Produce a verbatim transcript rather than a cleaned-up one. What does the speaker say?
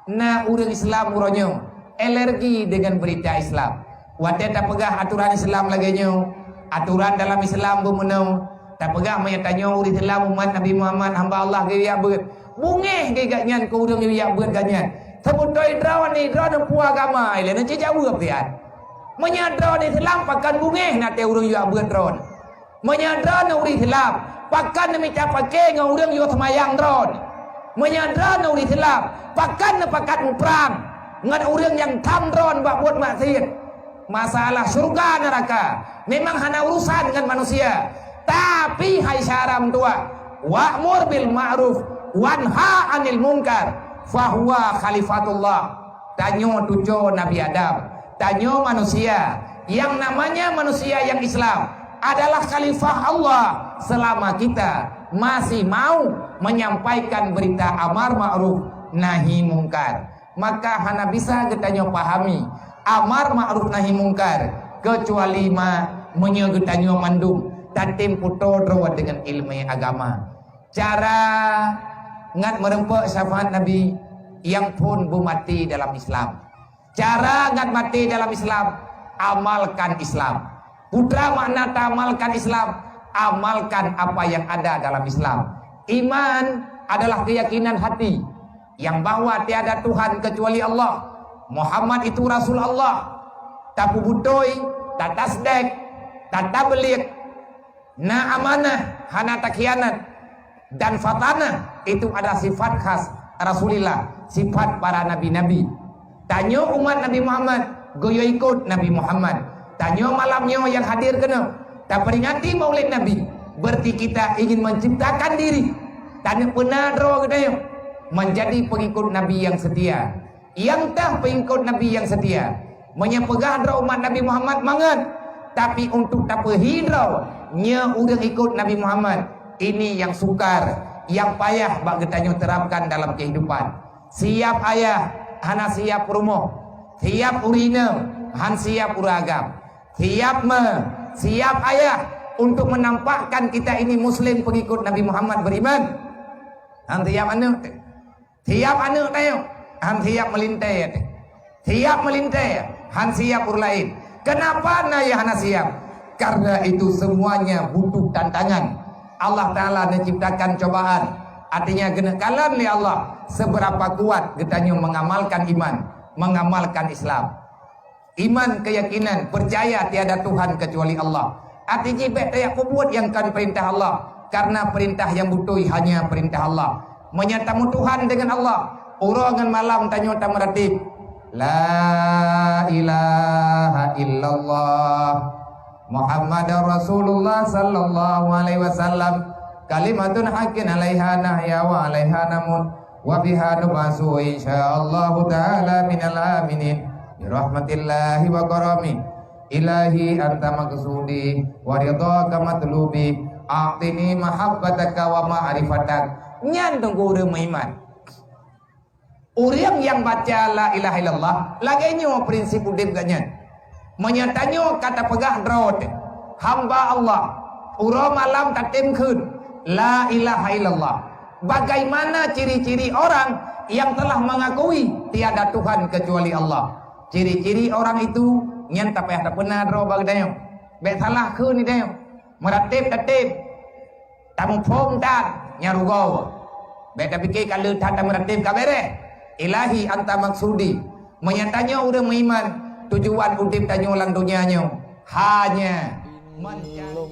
Na ureuëng Islam uroe nyoe alergi dengan berita Islam. Watée tapeugah aturan Islam lagée nyoe, aturan dalam Islam beumeunoe, tapeugah meunyoe tanyoe ureuëng Islam umat Nabi Muhammad hamba Allah geuyue jak beuet. Bungéh geuh gobnyan keu ureuëng geuyue jak beuet gobnyan. Seubeutôi droeneuh, droeneuh peue agama, ilée neuh cit jaweueb siat. Meunyoe droeneuh Islam pakon bungéh na teuh ureuëng jak beuet droeneuh. Meunyoe droeneuh ureuëng Islam, pakon neumita paké ngon ureuëng yue seumayang droeneuh. Meunyoe droeneuh ureuëng Islam, pakon neupakat muprang ngon ureuëng nyang tham droeneuh bak buet maksiet. Masalah syurga neuraka memang hana urusan ngon manusia. Tapi hai syara meutuah, wa'mur bil ma'ruf wanha 'anil munkar, fahuwa khalifatullah. Tanyoe cucoe Nabi Adam, tanyoe manusia, nyang namanya manusia nyang Islam adalah khalifah Allah selama kita masih mau menyampaikan berita amar ma'ruf nahi mungkar. Maka hana bisa geutanyoe pahami amar ma'ruf nahi mungkar kecuali ma meunyoe geutanyoe mandum tatem putôh droe deungon iéleumé agama. Cara ngat meureumpok syafaat Nabi nyang phon beumaté dalam Islam. Cara ngat maté dalam Islam, amalkan Islam. Peue makna taamalkan Islam? Amalkan apa yang ada dalam Islam. Iman adalah keyakinan hati yang bahwa tiada Tuhan kecuali Allah, Muhammad itu Rasul Allah, tapeubutôi, tatasdek, tatablik, na amanah, hana takhianat, dan fatanah itu adalah sifat khas Rasulullah, sifat para nabi-nabi. Tanyoe umat Nabi Muhammad, geuyue ikot Nabi Muhammad. Tanyoe malam nyoe nyang hadir keunoe, taperingati Maulid Nabi, berarti kita ingin menciptakan diri, tanyoe peuna droe geutanyoe menjadi pengikut Nabi yang setia. Nyang teuh pengikut Nabi nyang setia. Meunyoe peugah droe umat Nabi Muhammad mangat, tapi untuk tapeuhi droe nyoe ureuëng ikot Nabi Muhammad, ini nyang sukar, nyang payah bak geutanyoe terapkan dalam kehidupan. Siab ayah, hana siab peurumoh. Siab ureuëng inong, han siab ureuëng agam. Siab ma, siab ayah untuk menampakkan kita ini muslim pengikut Nabi Muhammad beriman. Han siab aneuëk. Siab aneuëk tanyoe, han siab meulintée teuh. Siab meulintée, han siab ureuëng laén. Kenapa na nyang hana siab? Karena itu semuanya butuh tantangan. Allah Taala neuciptakan cobaan. Artinya, geuneukalon lé Allah seberapa kuat geutanyoe mengamalkan iman, mengamalkan Islam. Iman, keyakinan, percaya tiada Tuhan kecuali Allah. Arti jih bék tajak peubuet nyang kon peurintah Allah, karena peurintah nyang beutôi hanya peurintah Allah. Meunyoe tameutuhan deungon Allah, uroe ngon malam tanyoe tameuratéb, La ilaha illallah Muhammadar Rasulullah sallallahu alaihi wasallam, kalimatun haqqin alaiha nahya wa alaiha namut. Wa biha nub'atsu insyaallahu ta'ala minal aminin. Birahmatillahi wa karami. Ilahi anta maqsudi wa ridhaka matlubi. A'tini mahabbataka wa ma'rifatak. Nyan teungku ureuëng meuiman. Ureuëng nyang baca la ilaha illallah, lagée nyoe prinsip udeb geuh nyan. Meunyoe tanyoe ka tapeugah droe teuh, hamba Allah, uroe malam tatem kheun, La ilaha illallah. Bagaimana ciri-ciri orang yang telah mengakui tiada Tuhan kecuali Allah? Ciri-ciri orang itu nyan tapayah tapeuna droe bak geutanyoe. Bék salah kheun geutanyoe. Meuratéb tatéb. Tamuphom that nyang rugoe. Bék tapike ka le that tameuratéb ka béréh. Ilahi anta maqsudi. Meunyoe tanyoe ureuëng meuiman, tujuan udeb tanyoe lam donya nyoe hanya mencari